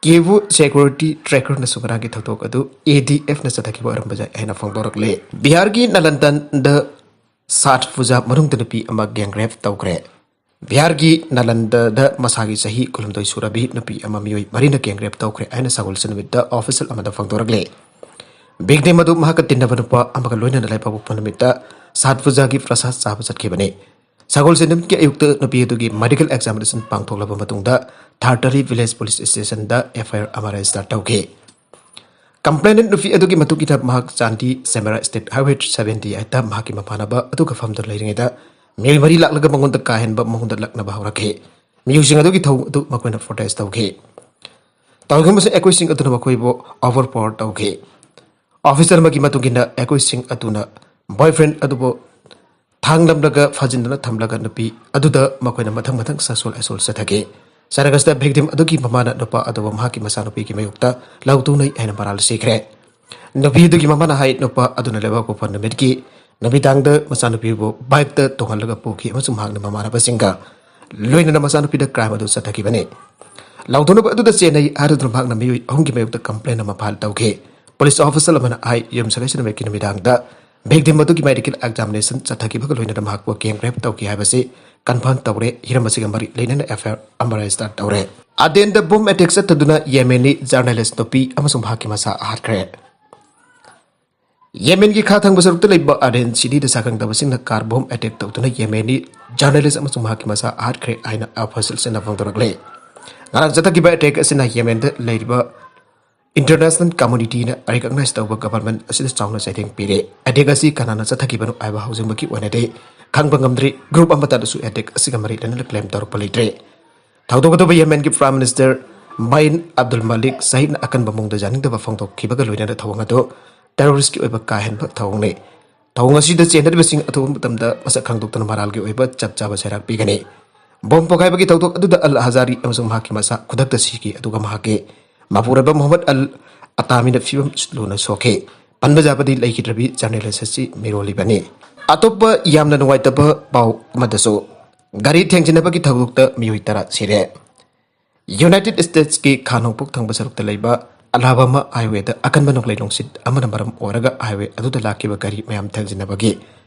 ꯀꯤꯚꯨ ꯁꯦꯀ꯭ꯌꯨꯔꯤꯇꯤ ꯇꯦꯡꯀꯔꯅꯁꯨ ꯉꯔꯥꯡꯒꯤ ꯊꯧꯗꯣꯛ ꯑꯗꯨ ꯑꯦ ꯗꯤ ꯑꯦꯐꯅ ꯆꯠꯊꯈꯤꯕ ꯑꯣꯏꯔꯝꯕ ꯌꯥꯏ ꯍꯥꯏꯅ ꯐꯣꯡꯗꯣꯔꯛꯂꯤ꯫ ꯕꯤꯍꯥꯔꯒꯤ ꯅꯥꯂꯟꯗꯟꯗ ꯁꯥꯠ ꯄꯨꯖꯥ ꯃꯅꯨꯡꯗ ꯅꯨꯄꯤ ꯑꯃ ꯒꯦꯡ ꯔꯦꯞ ꯇꯧꯈ꯭ꯔꯦ꯫ ꯕꯤꯍꯥꯔꯒꯤ ꯅꯥꯂꯟꯗꯗ ꯃꯁꯥꯒꯤ ꯆꯍꯤ ꯀꯨꯟꯍꯨꯝꯗꯣꯏ ꯁꯨꯔꯕꯤ ꯅꯨꯄꯤ ꯑꯃ ꯃꯤꯑꯣꯏ ꯃꯔꯤꯅ ꯒꯦꯡ ꯔꯦꯞ ꯇꯧꯈ꯭ꯔꯦ ꯍꯥꯏꯅ ꯁꯒꯣꯜꯁꯦꯟ ꯅꯨꯃꯤꯠꯇ ꯑꯣꯐꯤꯁꯤꯌꯦꯜ ꯑꯃꯗ ꯐꯣꯡꯗꯣꯔꯛꯂꯤ꯫ ꯚꯤꯛꯇꯤꯝ ꯑꯗꯨ ꯃꯍꯥꯛꯀ ꯇꯤꯟꯅꯕ ꯅꯨꯄꯥ ꯑꯃꯒ ꯂꯣꯏꯅꯅ ꯂꯩꯕꯥꯛꯄꯣꯛꯄ ꯅꯨꯃꯤꯠꯇ ꯁꯥꯠ ꯄꯨꯖꯥꯒꯤ ꯄ꯭ꯔꯁꯥꯗ ꯆꯥꯕ ꯆꯠꯈꯤꯕꯅꯤ꯫ ꯁꯒꯣꯜꯁꯦꯟ ꯅꯨꯃꯤꯠꯀꯤ ꯑꯌꯨꯛꯇ ꯅꯨꯄꯤ ꯑꯗꯨꯒꯤ ꯃꯦꯗꯤꯀꯦꯜ ꯑꯦꯛꯖꯥꯃꯤꯅꯦꯁꯟ ꯄꯥꯡꯊꯣꯛꯂꯕ ꯃꯇꯨꯡꯗ ꯊꯥꯔꯇꯔꯤ ꯚꯤꯂꯦꯖ ꯄꯨꯂꯤꯁ ꯁ꯭ꯇꯦꯁꯟꯗ ꯑꯦꯐ ꯑꯥꯏ ꯑꯥꯔ ꯑꯃ ꯔꯦꯖꯤꯁꯇꯔ ꯇꯧꯈꯤ꯫ ꯀꯝꯄ꯭ꯂꯦꯅꯦꯟ ꯅꯨꯄꯤ ꯑꯗꯨꯒꯤ ꯃꯇꯨꯡ ꯏꯟꯅ ꯃꯍꯥꯛ ꯆꯥꯟꯗꯤ ꯁꯦꯃꯦꯔꯥ ꯁ꯭ꯇꯦꯠ ꯍꯥꯏꯋꯦ ꯁꯚꯦꯟꯇꯤ ꯑꯩꯠꯇ ꯃꯍꯥꯛꯀꯤ ꯃꯃꯥꯟꯅꯕ ꯑꯗꯨꯒ ꯐꯝꯗꯨꯅ ꯂꯩꯔꯤꯉꯩꯗ ꯃꯤꯑꯣꯏ ꯃꯔꯤ ꯂꯥꯛꯂꯒ ꯃꯉꯣꯟꯗ ꯀꯥ ꯍꯦꯟꯕ ꯃꯑꯣꯡꯗ ꯂꯛꯅꯕ ꯍꯧꯔꯛꯈꯤ꯫ ꯃꯤꯑꯣꯏꯁꯤꯡ ꯑꯗꯨꯒꯤ ꯊꯧꯑꯣꯡ ꯑꯗꯨ ꯃꯈꯣꯏꯅ ꯄ꯭ꯔꯣꯇꯦꯁ ꯇꯧꯈꯤ꯫ ꯇꯧꯔꯤꯕꯁꯤꯡ ꯑꯦꯀ꯭ꯌꯨꯁꯁꯤꯡ ꯑꯗꯨꯅ ꯃꯈꯣꯏꯕꯨ ꯑꯣꯚꯔ ꯄꯥꯋꯔ ꯇꯧꯈꯤ꯫ ꯑꯣꯐꯤꯁꯔ ꯑꯃꯒꯤ ꯃꯇꯨꯡ ꯏꯟꯅ ꯑꯦꯀ꯭ꯌꯨꯁꯁꯤꯡ ꯑꯗꯨꯅ ꯕꯣꯏꯐ꯭ꯔꯦꯟ ꯑꯗꯨꯕꯨ ꯊꯥꯡꯂꯝꯂꯒ ꯐꯥꯖꯤꯟꯗꯨꯅ ꯊꯝꯂꯒ ꯅꯨꯄꯤ ꯑꯗꯨꯗ ꯃꯈꯣꯏꯅ ꯃꯊꯪ ꯃꯊꯪ ꯁꯦꯛꯁꯨꯑꯦꯜ ꯑꯦꯁꯣꯜ ꯆꯠꯊꯈꯤ꯫ ꯁꯔꯒꯁꯇ ꯚꯤꯛꯇꯤꯝ ꯑꯗꯨꯒꯤ ꯃꯃꯥꯅ ꯅꯨꯄꯥ ꯑꯗꯨꯕꯨ ꯃꯍꯥꯛꯀꯤ ꯃꯆꯥꯅꯨꯄꯤꯒꯤ ꯃꯥꯌꯣꯛꯇ ꯂꯥꯎꯊꯣꯛꯅꯩ ꯍꯥꯏꯅ ꯃꯔꯥꯜ ꯁꯤꯈ꯭ꯔꯦ꯫ ꯅꯨꯄꯤ ꯑꯗꯨꯒꯤ ꯃꯃꯥꯅ ꯍꯥꯏ, ꯅꯨꯄꯥ ꯑꯗꯨꯅ ꯂꯩꯕꯥꯛꯄꯣꯛꯄ ꯅꯨꯃꯤꯠꯀꯤ ꯅꯨꯃꯤꯗꯥꯡꯗ ꯃꯆꯥꯅꯨꯄꯤꯕꯨ ꯕꯥꯏꯛꯇ ꯇꯣꯡꯍꯜꯂꯒ ꯄꯨꯈꯤ ꯑꯃꯁꯨꯡ ꯃꯍꯥꯛꯅ ꯃꯃꯥꯟꯅꯕꯁꯤꯡꯒ ꯂꯣꯏꯅꯅ ꯃꯆꯥꯅꯨꯄꯤꯗ ꯀ꯭ꯔꯥꯏꯝ ꯑꯗꯨ ꯆꯠꯊꯈꯤꯕꯅꯤ꯫ ꯂꯥꯎꯊꯣꯛꯅꯕ ꯑꯗꯨꯗ ꯆꯦꯟꯅꯩ ꯍꯥꯏꯔꯗꯨꯅ ꯃꯍꯥꯛꯅ ꯃꯤꯑꯣꯏ ꯑꯍꯨꯝꯒꯤ ꯃꯥꯌꯣꯛꯇ ꯀꯝꯄ꯭ꯂꯦꯟ ꯑꯃ ꯐꯥꯏꯜ ꯇꯧꯈꯤ꯫ ꯄꯨꯂꯤꯁ ꯑꯣꯐꯤꯁꯤꯌꯦꯜ ꯑꯃꯅ ꯍꯥꯏ, ꯌꯨꯝꯁꯀꯩꯁ ꯅꯨꯃꯤꯠꯀꯤ ꯅꯨꯃꯤꯗꯥꯡꯗ ꯚꯤꯛꯇꯤꯝ ꯑꯗꯨꯒꯤ ꯃꯦꯗꯤꯀꯦꯜ ꯑꯦꯛꯖꯥꯃꯤꯅꯦꯁꯟ ꯆꯠꯊꯈꯤꯕꯒ ꯂꯣꯏꯅꯅ ꯃꯍꯥꯛꯄꯨ ꯒꯦꯡ ꯔꯦꯞ ꯇꯧꯈꯤ ꯍꯥꯏꯕꯁꯤ ꯀꯟꯐꯥꯔꯝ ꯇꯧꯔꯦ꯫ ꯍꯤꯔꯝ ꯑꯁꯤꯒ ꯃꯔꯤ ꯂꯩꯅꯅ ꯑꯦꯐ ꯑꯥꯏ ꯑꯥꯔ ꯑꯃ ꯔꯦꯖꯤꯁꯇꯔ ꯇꯧꯔꯦ꯫ ꯑꯗꯦꯟꯗ ꯕꯣꯝ ꯑꯦꯇꯦꯛ ꯆꯠꯊꯗꯨꯅ ꯌꯦꯃꯦꯅꯤ ꯖꯔꯅꯦꯂꯤꯁ ꯅꯨꯄꯤ ꯑꯃꯁꯨꯡ ꯃꯍꯥꯛꯀꯤ ꯃꯆꯥ ꯍꯥꯠꯈ꯭ꯔꯦ꯫ ꯌꯦꯃꯦꯟꯒꯤ ꯈꯥ ꯊꯪꯕ ꯁꯔꯨꯛꯇ ꯂꯩꯕ ꯑꯗꯦꯟ ꯁꯤꯇꯤꯗ ꯁꯥꯈꯪꯗꯕꯁꯤꯡꯅ ꯀꯥꯔ ꯕꯣꯝ ꯑꯦꯇꯦꯛ ꯇꯧꯗꯨꯅ ꯌꯦꯃꯦꯅꯤ ꯖꯔꯅꯦꯂꯤꯁ ꯑꯃꯁꯨꯡ ꯃꯍꯥꯛꯀꯤ ꯃꯆꯥ ꯍꯥꯠꯈ꯭ꯔꯦ ꯍꯥꯏꯅ ꯑꯣꯐꯤꯁꯤꯌꯦꯜꯁꯤꯡꯅ ꯐꯣꯡꯗꯣꯔꯛꯂꯦ꯫ ꯉꯔꯥꯡ ꯆꯠꯊꯈꯤꯕ ꯑꯦꯇꯦꯛ ꯑꯁꯤꯅ ꯌꯦꯃꯦꯟꯗ ꯂꯩꯔꯤꯕ ꯏꯟꯇꯔꯅꯦꯁꯅꯦꯜ ꯀꯝꯃꯨꯅꯤꯇꯤꯅ ꯔꯤꯀꯣꯒꯅꯥꯏꯖ ꯇꯧꯕ ꯒꯕꯔꯟꯃꯦꯟꯠ ꯑꯁꯤꯗ ꯆꯥꯎꯅ ꯆꯩꯊꯦꯡ ꯄꯤꯔꯦ꯫ ꯑꯦꯇꯦꯛ ꯑꯁꯤ ꯀꯅꯥꯅ ꯆꯠꯊꯈꯤꯕꯅꯣ ꯍꯥꯏꯕ ꯍꯧꯖꯤꯛꯃꯛꯀꯤ ꯑꯣꯏꯅꯗꯤ ꯈꯪꯕ ꯉꯝꯗ꯭ꯔꯤ꯫ ꯒ꯭ꯔꯨꯞ ꯑꯃꯠꯇꯗꯁꯨ ꯑꯦꯇꯦꯛ ꯑꯁꯤꯒ ꯃꯔꯤ ꯂꯩꯅꯅ ꯀ꯭ꯂꯦꯝ ꯇꯧꯔꯛꯄ ꯂꯩꯇ꯭ꯔꯤ꯫ ꯊꯧꯗꯣꯛ ꯑꯗꯨꯕꯨ ꯌꯦꯃꯦꯟꯒꯤ ꯄ꯭ꯔꯥꯏꯝ ꯃꯤꯅꯤꯁꯇꯔ ꯃꯥꯏꯟ ꯑꯕꯗꯨꯜ ꯃꯥꯂꯤꯛ ꯁꯍꯤꯗꯅ ꯑꯀꯟꯕ ꯃꯑꯣꯡꯗ ꯌꯥꯅꯤꯡꯗꯕ ꯐꯣꯡꯗꯣꯛꯈꯤꯕꯒ ꯂꯣꯏꯅꯅ ꯊꯧꯑꯣꯡ ꯑꯗꯨ ꯇꯦꯔꯣꯔꯤꯁ꯭ꯠꯀꯤ ꯑꯣꯏꯕ ꯀꯥ ꯍꯦꯟꯕ ꯊꯧꯑꯣꯡꯅꯤ꯫ ꯊꯧꯑꯣꯡ ꯑꯁꯤꯗ ꯆꯦꯟꯅꯔꯤꯕꯁꯤꯡ ꯑꯊꯨꯕ ꯃꯇꯝꯗ ꯃꯁꯛ ꯈꯪꯗꯣꯛꯇꯨꯅ ꯃꯔꯥꯜꯒꯤ ꯑꯣꯏꯕ ꯆꯞ ꯆꯥꯕ ꯆꯩꯔꯥꯛ ꯄꯤꯒꯅꯤ꯫ ꯕꯣꯝ ꯄꯣꯈꯥꯏꯕꯒꯤ ꯊꯧꯗꯣꯛ ꯑꯗꯨꯗ ꯑꯜ ꯍꯖꯥꯔꯤ ꯑꯃꯁꯨꯡ ꯃꯍꯥꯛꯀꯤ ꯃꯆꯥ ꯈꯨꯗꯛꯇ ꯁꯤꯈꯤ, ꯑꯗꯨꯒ ꯃꯍꯥꯛꯀꯤ ꯃꯄꯨꯔꯣꯏꯕ ꯃꯨꯍꯝꯃꯗ ꯑꯜ ꯑꯇꯥꯃꯤꯅ ꯐꯤꯕꯝ ꯂꯨꯅ ꯁꯣꯛꯈꯤ꯫ ꯄꯟꯕ ꯌꯥꯕꯗꯤ ꯂꯩꯈꯤꯗ꯭ꯔꯕꯤ ꯖꯔꯅꯦꯂꯤꯁ ꯑꯁꯤ ꯃꯤꯔꯣꯜꯂꯤꯕꯅꯤ꯫ ꯑꯇꯣꯞꯄ ꯌꯥꯝꯅ ꯅꯨꯡꯉꯥꯏꯇꯕ ꯄꯥꯎ ꯑꯃꯗꯁꯨ, ꯒꯥꯔꯤ ꯊꯦꯡꯖꯤꯟꯅꯕꯒꯤ ꯊꯧꯗꯣꯛꯇ ꯃꯤꯑꯣꯏ ꯇꯔꯥ ꯁꯤꯔꯦ꯫ ꯌꯨꯅꯥꯏꯇꯦꯗ ꯁ꯭ꯇꯦꯠꯁꯀꯤ ꯈꯥ ꯅꯣꯡꯄꯣꯛ ꯊꯪꯕ ꯁꯔꯨꯛꯇ ꯂꯩꯕ ꯑꯂꯥꯕꯥꯃꯥ ꯍꯥꯏꯋꯦꯗ ꯑꯀꯟꯕ ꯅꯣꯡꯂꯩ ꯅꯨꯡꯁꯤꯠ ꯑꯃꯅ ꯃꯔꯝ ꯑꯣꯏꯔꯒ ꯍꯥꯏꯋꯦ ꯑꯗꯨꯗ ꯂꯥꯛꯈꯤꯕ ꯒꯥꯔꯤ ꯃꯌꯥꯝ ꯊꯦꯡꯖꯤꯟꯅꯕꯒꯤ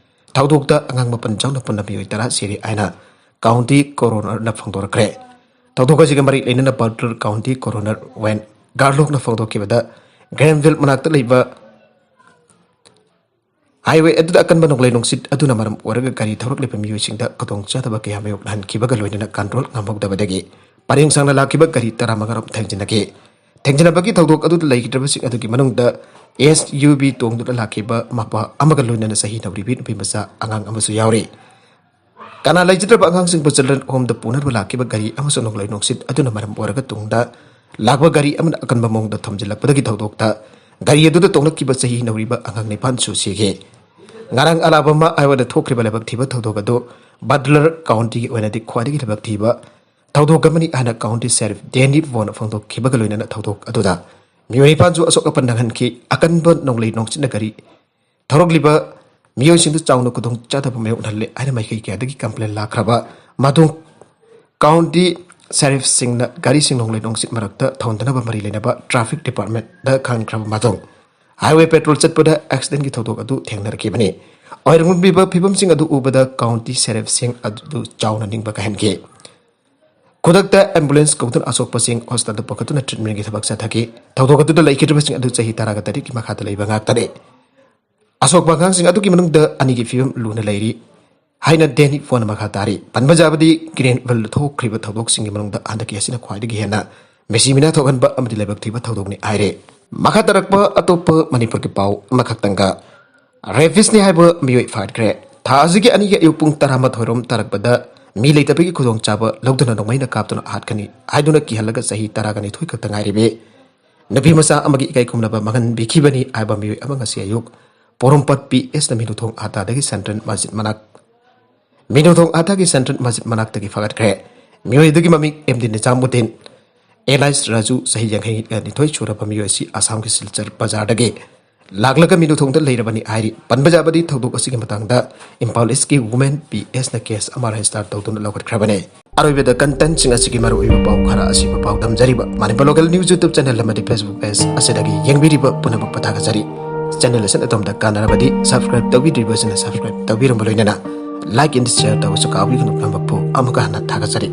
ꯊꯧꯗꯣꯛꯇ ꯑꯉꯥꯡ ꯃꯥꯄꯟ ꯌꯥꯎꯅ ꯄꯨꯟꯅ ꯃꯤꯑꯣꯏ ꯇꯔꯥ ꯁꯤꯔꯦ ꯍꯥꯏꯅ ꯀꯥꯎꯟꯇꯤ ꯀꯣꯔꯣꯅꯔꯅ ꯐꯣꯡꯗꯣꯔꯛꯈ꯭ꯔꯦ꯫ ꯊꯧꯗꯣꯛ ꯑꯁꯤꯒ ꯃꯔꯤ ꯂꯩꯅꯅ ꯕꯠꯂꯔ ꯀꯥꯎꯟꯇꯤ ꯀꯣꯔꯣꯅꯔ ꯋꯦꯟ ꯒꯥꯔꯂꯣꯛꯅ ꯐꯣꯡꯗꯣꯛꯈꯤꯕꯗ, ꯒ꯭ꯔꯦꯟꯚꯤꯜ ꯃꯅꯥꯛꯇ ꯂꯩꯕ ꯍꯥꯏꯋꯦ ꯑꯗꯨꯗ ꯑꯀꯟꯕ ꯅꯣꯡꯂꯩ ꯅꯨꯡꯁꯤꯠ ꯑꯗꯨꯅ ꯃꯔꯝ ꯑꯣꯏꯔꯒ ꯒꯥꯔꯤ ꯊꯧꯔꯛꯂꯤꯕ ꯃꯤꯑꯣꯏꯁꯤꯡꯗ ꯈꯨꯗꯣꯡꯆꯥꯗꯕ ꯀꯌꯥ ꯃꯥꯌꯣꯛꯅꯍꯟꯈꯤꯕꯒ ꯂꯣꯏꯅꯅ ꯀꯟꯇ꯭ꯔꯣꯜ ꯉꯝꯍꯧꯗꯕꯗꯒꯤ ꯄꯔꯦꯡ ꯁꯥꯡꯅ ꯂꯥꯛꯈꯤꯕ ꯒꯥꯔꯤ ꯇꯔꯥꯃꯉꯥ ꯔꯣꯝ ꯊꯦꯡꯖꯤꯟꯅꯈꯤ꯫ ꯊꯦꯡꯖꯤꯟꯅꯕꯒꯤ ꯊꯧꯗꯣꯛ ꯑꯗꯨꯗ ꯂꯩꯈꯤꯗ꯭ꯔꯕꯁꯤꯡ ꯑꯗꯨꯒꯤ ꯃꯅꯨꯡꯗ ꯑꯦꯁ ꯌꯨ ꯚꯤ ꯇꯣꯡꯗꯨꯅ ꯂꯥꯛꯈꯤꯕ ꯃꯄꯥ ꯑꯃꯒ ꯂꯣꯏꯅꯅ ꯆꯍꯤ ꯅꯧꯔꯤꯕꯤ ꯅꯨꯄꯤ ꯃꯆꯥ ꯑꯉꯥꯡ ꯑꯃꯁꯨ ꯌꯥꯎꯔꯤ꯫ ꯀꯅꯥ ꯂꯩꯖꯗ꯭ꯔꯕ ꯑꯉꯥꯡꯁꯤꯡꯕꯨ ꯆꯤꯜꯗ꯭ꯔꯦꯟ ꯍꯣꯝꯗ ꯄꯨꯅꯕ ꯂꯥꯛꯈꯤꯕ ꯒꯥꯔꯤ ꯑꯃꯁꯨ ꯅꯣꯡꯂꯩ ꯅꯨꯡꯁꯤꯠ ꯑꯗꯨꯅ ꯃꯔꯝ ꯑꯣꯏꯔꯒ ꯇꯨꯡꯗ ꯂꯥꯛꯄ ꯒꯥꯔꯤ ꯑꯃꯅ ꯑꯀꯟꯕ ꯃꯑꯣꯡꯗ ꯊꯣꯝꯖꯤꯜꯂꯛꯄꯗꯒꯤ ꯊꯧꯗꯣꯛꯇ ꯒꯥꯔꯤ ꯑꯗꯨꯗ ꯇꯣꯡꯂꯛꯈꯤꯕ ꯆꯍꯤ ꯅꯧꯔꯤꯕ ꯑꯉꯥꯡ ꯅꯤꯄꯥꯟꯁꯨ ꯁꯤꯈꯤ꯫ ꯉꯔꯥꯡ ꯑꯂꯥꯕꯥꯃꯥ ꯍꯥꯏꯋꯦꯗ ꯊꯣꯛꯈ꯭ꯔꯤꯕ ꯂꯥꯏꯕꯛ ꯊꯤꯕ ꯊꯧꯗꯣꯛ ꯑꯗꯨ ꯕꯠꯂꯔ ꯀꯥꯎꯟꯇꯤꯒꯤ ꯑꯣꯏꯅꯗꯤ ꯈ꯭ꯋꯥꯏꯗꯒꯤ ꯂꯥꯏꯕꯛ ꯊꯤꯕ ꯊꯧꯗꯣꯛ ꯑꯃꯅꯤ ꯍꯥꯏꯅ ꯀꯥꯎꯟꯇꯤ ꯁꯦꯔꯤꯐ ꯗꯦꯅꯤ ꯋꯣꯟꯅ ꯐꯣꯡꯗꯣꯛꯈꯤꯕꯒ ꯂꯣꯏꯅꯅ ꯊꯧꯗꯣꯛ ꯑꯗꯨꯗ ꯃꯤꯑꯣꯏ ꯅꯤꯄꯥꯟꯁꯨ ꯑꯁꯣꯛ ꯑꯄꯟ ꯅꯪꯍꯟꯈꯤ꯫ ꯑꯀꯟꯕ ꯅꯣꯡꯂꯩ ꯅꯨꯡꯁꯤꯠꯅ ꯒꯥꯔꯤ ꯊꯧꯔꯛꯂꯤꯕ ꯃꯤꯑꯣꯏꯁꯤꯡꯗ ꯆꯥꯎꯅ ꯈꯨꯗꯣꯡꯆꯥꯗꯕ ꯃꯥꯌꯣꯛꯅꯍꯜꯂꯦ ꯍꯥꯏꯅ ꯃꯥꯏꯀꯩ ꯀꯌꯥꯗꯒꯤ ꯀꯝꯄ꯭ꯂꯦꯟ ꯂꯥꯛꯈ꯭ꯔꯕ ꯃꯇꯨꯡ, ꯀꯥꯎꯟꯇꯤ ꯁꯦꯔꯤꯐꯁꯤꯡꯅ ꯒꯥꯔꯤꯁꯤꯡ ꯅꯣꯡꯂꯩ ꯅꯨꯡꯁꯤꯠ ꯃꯔꯛꯇ ꯊꯧꯍꯟꯗꯅꯕ ꯃꯔꯤ ꯂꯩꯅꯕ ꯇ꯭ꯔꯥꯐꯤꯛ ꯗꯤꯄꯥꯔꯠꯃꯦꯟꯗ ꯈꯪꯈ꯭ꯔꯕ ꯃꯇꯨꯡ, ꯍꯥꯏꯋꯦ ꯄꯦꯇ꯭ꯔꯣꯜ ꯆꯠꯄꯗ ꯑꯦꯛꯁꯤꯗꯦꯟꯒꯤ ꯊꯧꯗꯣꯛ ꯑꯗꯨ ꯊꯦꯡꯅꯔꯛꯈꯤꯕꯅꯤ꯫ ꯑꯣꯏꯔꯣꯝꯕꯤꯕ ꯐꯤꯕꯝꯁꯤꯡ ꯑꯗꯨ ꯎꯕꯗ ꯀꯥꯎꯟꯇꯤ ꯁꯦꯔꯤꯐꯁꯤꯡ ꯑꯗꯨ ꯆꯥꯎꯅ ꯅꯤꯡꯕ ꯀꯥꯏꯍꯟꯈꯤ꯫ ꯈꯨꯗꯛꯇ ꯑꯦꯝꯕꯨꯂꯦꯟꯁ ꯀꯧꯗꯨꯅ ꯑꯁꯣꯛꯄꯁꯤꯡ ꯍꯣꯁꯄꯤꯇꯥꯜꯗ ꯄꯨꯈꯠꯇꯨꯅ ꯇ꯭ꯔꯤꯠꯃꯦꯟꯒꯤ ꯊꯕꯛ ꯆꯠꯊꯈꯤ꯫ ꯊꯧꯗꯣꯛ ꯑꯗꯨꯗ ꯂꯩꯈꯤꯗ꯭ꯔꯕꯁꯤꯡ ꯑꯗꯨ ꯆꯍꯤ ꯇꯔꯥꯒ ꯇꯔꯦꯠꯀꯤ ꯃꯈꯥꯗ ꯂꯩꯕ ꯉꯥꯛꯇꯅꯤ꯫ ꯑꯁꯣꯛꯄ ꯑꯉꯥꯡꯁꯤꯡ ꯑꯗꯨꯒꯤ ꯃꯅꯨꯡꯗ ꯑꯅꯤꯒꯤ ꯐꯤꯕꯝ ꯂꯨꯅ ꯂꯩꯔꯤ ꯍꯥꯏꯅ ꯗꯦꯅꯤ ꯐꯣꯟꯅ ꯃꯈꯥ ꯇꯥꯔꯤ꯫ ꯄꯟꯕ ꯌꯥꯕꯗꯤ, ꯒ꯭ꯔꯦꯟꯚꯤꯜꯗ ꯊꯣꯛꯈ꯭ꯔꯤꯕ ꯊꯧꯗꯣꯛꯁꯤꯡꯒꯤ ꯃꯅꯨꯡꯗ ꯍꯟꯗꯛꯀꯤ ꯑꯁꯤꯅ ꯈ꯭ꯋꯥꯏꯗꯒꯤ ꯍꯦꯟꯅ ꯃꯤꯁꯤ ꯃꯤꯅꯥ ꯊꯣꯛꯍꯟꯕ ꯑꯃꯗꯤ ꯂꯥꯏꯕꯛ ꯊꯤꯕ ꯊꯧꯗꯣꯛꯅꯤ ꯍꯥꯏꯔꯦ꯫ ꯃꯈꯥ ꯇꯥꯔꯛꯄ ꯑꯇꯣꯞꯄ ꯃꯅꯤꯄꯨꯔꯒꯤ ꯄꯥꯎ ꯑꯃꯈꯛꯇꯪꯒ, ꯔꯦꯄꯤꯁꯅꯤ ꯍꯥꯏꯕ ꯃꯤꯑꯣꯏ ꯐꯥꯒꯠꯈ꯭ꯔꯦ꯫ ꯊꯥ ꯑꯁꯤꯒꯤ ꯑꯅꯤꯒꯤ ꯑꯌꯨꯛ ꯄꯨꯡ ꯇꯔꯥꯃꯥꯊꯣꯏ ꯔꯣꯝ ꯇꯥꯔꯛꯄꯗ ꯃꯤ ꯂꯩꯇꯕꯒꯤ ꯈꯨꯗꯣꯡꯆꯥꯕ ꯂꯧꯗꯨꯅ ꯅꯣꯡꯃꯩꯅ ꯀꯥꯞꯇꯨꯅ ꯍꯥꯠꯀꯅꯤ ꯍꯥꯏꯗꯨꯅ ꯀꯤꯍꯜꯂꯒ ꯆꯍꯤ ꯇꯔꯥꯒ ꯅꯤꯊꯣꯏ ꯈꯛꯇ ꯉꯥꯏꯔꯤꯕꯤ ꯅꯨꯄꯤ ꯃꯆꯥ ꯑꯃꯒꯤ ꯏꯀꯥꯏ ꯈꯨꯝꯅꯕ ꯃꯥꯡꯍꯟꯕꯤꯈꯤꯕꯅꯤ ꯍꯥꯏꯕ ꯃꯤꯑꯣꯏ ꯑꯃ ꯉꯁꯤ ꯑꯌꯨꯛ ꯄꯣꯔꯣꯝꯄꯥꯠ ꯄꯤ ꯑꯦꯁꯅ ꯃꯤꯅꯨꯊꯣꯡ ꯑꯇꯥꯗꯒꯤ ꯁꯦꯟꯇ꯭ꯔꯦꯜ ꯃꯁꯖꯤꯗ ꯃꯅꯥꯛ ꯃꯤꯅꯨꯊꯣꯡ ꯑꯇꯥꯒꯤ ꯁꯦꯟꯇ꯭ꯔꯦꯜ ꯃꯁꯖꯤꯗ ꯃꯅꯥꯛꯇꯒꯤ ꯐꯥꯒꯠꯈ꯭ꯔꯦ꯫ ꯃꯤꯑꯣꯏ ꯑꯗꯨꯒꯤ ꯃꯃꯤꯡ ꯑꯦꯝ ꯗꯤ ꯅꯤꯖꯥꯃꯨꯗꯤꯟ, ꯑꯦꯂꯥꯏꯁ ꯔꯥꯖꯨ, ꯆꯍꯤ ꯌꯥꯡꯈꯩ ꯅꯤꯊꯣꯏ ꯁꯨꯔꯕ ꯃꯤꯑꯣꯏ ꯑꯁꯤ ꯑꯁꯥꯝꯒꯤ ꯁꯤꯜꯆꯔ ꯕꯖꯥꯔꯗꯒꯤ ꯂꯥꯛꯂꯒ ꯃꯤꯅꯨꯊꯣꯡꯗ ꯂꯩꯔꯕꯅꯤ ꯍꯥꯏꯔꯤ꯫ ꯄꯟꯕ ꯌꯥꯕꯗꯤ, ꯊꯧꯗꯣꯛ ꯑꯁꯤꯒꯤ ꯃꯇꯥꯡꯗ ꯏꯝꯐꯥꯜ ꯏꯁꯀꯤ ꯋꯨꯃꯦꯟ ꯄꯤ ꯑꯦꯁꯅ ꯀꯦꯁ ꯑꯃ ꯔꯦꯖꯤꯁꯇꯥꯔ ꯇꯧꯗꯨꯅ ꯂꯧꯈꯠꯈ꯭ꯔꯕꯅꯤ꯫ ꯑꯔꯣꯏꯕꯗ ꯀꯟꯇꯦꯟꯁꯤꯡ ꯑꯁꯤꯒꯤ ꯃꯔꯨꯑꯣꯏꯕ ꯄꯥꯎ ꯈꯔ ꯑꯁꯤꯕꯨ ꯄꯥꯎꯗꯝꯖꯔꯤꯕ Manipur local news YouTube channel ꯑꯃꯗꯤ ꯐꯦꯁꯕꯨꯛ ꯄꯦꯖ ꯑꯁꯤꯗꯒꯤ ꯌꯦꯡꯕꯤꯔꯤꯕ ꯄꯨꯝꯅꯃꯛꯄꯨ ꯊꯥꯒꯠꯆꯔꯤ꯫ ꯆꯦꯅꯦꯜ ꯑꯁꯤꯅ ꯑꯗꯣꯝꯗ ꯀꯥꯟꯅꯔꯕꯗꯤ ꯁꯕꯁꯀ꯭ꯔꯥꯏꯕ ꯇꯧꯕꯤꯗ꯭ꯔꯤꯕꯁꯤꯡꯅ ꯁꯕꯁꯀ꯭ꯔꯥꯏꯕ ꯇꯧꯕꯤꯔꯝꯕ ꯂꯣꯏꯅꯅ ꯂꯥꯏꯛ ꯑꯦꯟ ꯁꯤꯌꯔ ꯇꯧꯕꯁꯨ ꯀꯥꯎꯕꯤꯒꯅꯨ꯫ ꯄꯨꯝꯅꯃꯛꯄꯨ ꯑꯃꯨꯛꯀ ꯍꯟꯅ ꯊꯥꯒꯠꯆꯔꯤ꯫